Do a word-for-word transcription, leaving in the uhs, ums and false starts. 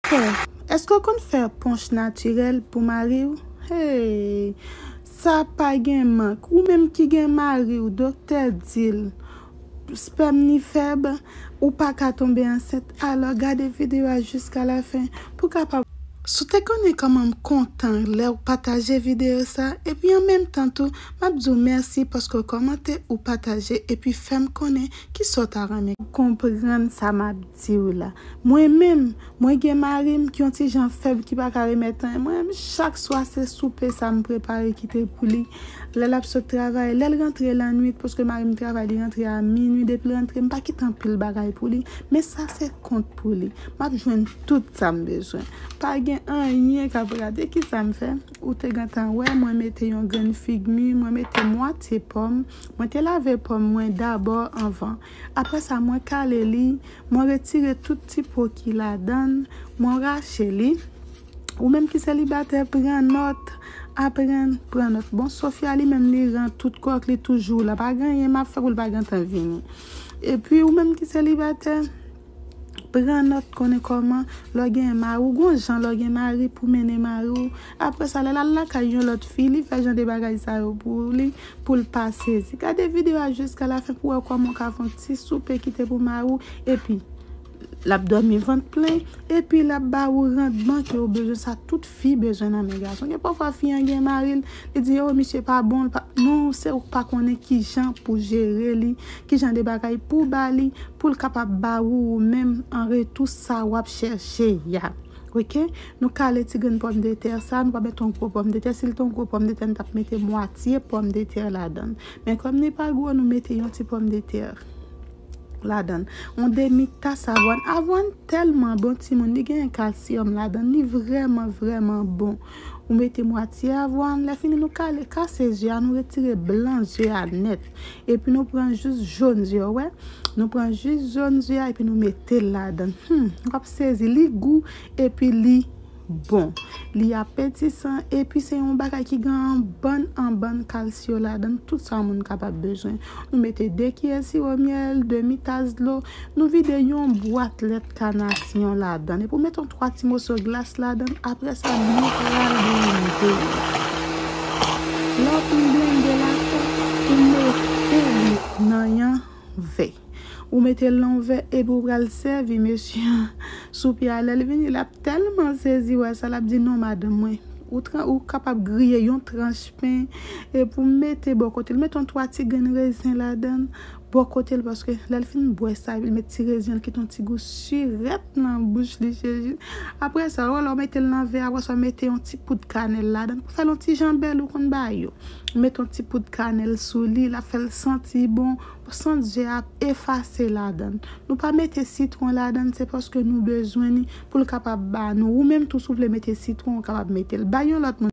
Frè, èske w konn fè ponch natirèl pou mari w? Hey, sa pa gen mank. Ou menm ki gen mari w, doktè di l, spèm ni fèb, ou pa ka tonbe ansent. Alò, gade videyo a jiska la fen pou kapab. Si w te konnen kòman m kontan lè w pataje videyo sa, epi an menm tan tou, m ap di w mèsi paske w kòmante, ou pataje, epi fè m konnen kisa w ta renmen konprann sa m ap di w la. Mwen menm, mwen gen mari m ki yon ti jan fèb, ki pa ka remèt anyen. Mwen menm, chak swa, se soupe sa m prepare kite pou li. Lè l ap sot travay, lè l rantre lannwit, paske mari m travay, li rantre a minwi, depi l rantre, m pa kite anpil bagay pou li. Men sa se kont pou li. M ap jwenn tout sa m bezwen. Pa gen anyen k ap rate. Kisa m fè? Ou te gentan wè, mwen mete yon grenn figi mi, mwen mete mwatye pòm. Mwen te lave pòm mwen dabò anvan. Apre sa, mwen kale li, mwen retire tout ti po ki ladan l, mwen rache li. Ou menm ki selibatè, pran nòt, aprann pran nòt. Bon, Sofia li menm, li ran tout kòk li toujou la. Pa gen anyen m ap fè pou l pa gentan vini. Epi, ou menm ki selibatè, pran nòt, konnen kòman lè w gen mari w, gon jan lè w gen mari pou mennen mari w. Apre sa, lè l al lakay yon lòt fi, li fè jan de bagay sa yo pou li, pou l pa sezi. Gade videyo a jiska la fen pou w wè kòman w ka fè yon ti soupe kite pou mari w. Epi, l ap dòmi vant plen, epi l ap ba ou randman ke ou bezwen. Sa tout fi bezwen nan men gason. Gen pafwa fi an gen mari l, li di, "Oh, misye pa bon, l pa," non, se ou k pa konnen ki jan pou jere li, ki jan de bagay pou ba li, pou l kapab ba ou, ou menm, an retou, sa w ap chèche a. Oke? Nou kale ti grenn pòmdetè sa, nou pa mete yon gwo pòmdetè. Si l te yon gwo pòmdetè, nou t ap mete mwatye pòmdetè ladan l. Men kòm li pa gwo, nou mete yon ti pòmdetè ladan l. Yon demi tas avwàn. Avwàn tèlman bon, timoun, li genyen kalsyòm ladan l. Li vrèman, vrèman bon. Ou mete mwatye avwàn. Lè fini, nou kale, kase ze a, nou retire blan ze a nèt. Epi nou pran jis jòn ze a, ou wè. Nou pran jis jòn ze a, epi nou mete l ladan l. Hmm, w ap sezi. Li gou, epi li bon. Li apetisan, epi se yon bagay ki gen anbann, anbann kalsyon ladan l, tout sa yon moun kapab bezwen. Nou mete de kiyè siwo myèl, demi tas dlo, nou vide yon bwat lèt kanasyon ladan l. Epi w mete yon twa ti moso glas ladan l, apre sa, nou pral blende. Lè w fin blende l atò, ou mete li nan yon vè. Ou mete l nan yon vè epi w pral sèvi mesye an. Soupe a, lè l vini, l ap tèlman sezi wè sa, l ap di, "Non, madanm mwen, ou, tran- ou kapab griye yon tranch pen epi w mete bò kote l. Mete yon twa ti grenn rezen ladan l, bò kote l, paske lè l fin bwè sa, epi l met ti rezen an, l kite yon ti gou sirèt nan bouch li, Jezi." Apre sa, wè, lè w mete l nan vè, apre sa, w mete yon ti poud kanèl ladan l pou fè l yon ti jan bèl, ou konn bagay yo. Ou mete yon ti poud kanèl sou li, l ap fè l santi bon. Sant ze a ap efase ladan l. Nou pa mete sitwon ladan l, se paske nou bezwen li pou l kapab ba nou. Ou menm tou, si w vle mete sitwon, ou kapab mete l. Bay yon lòt moun.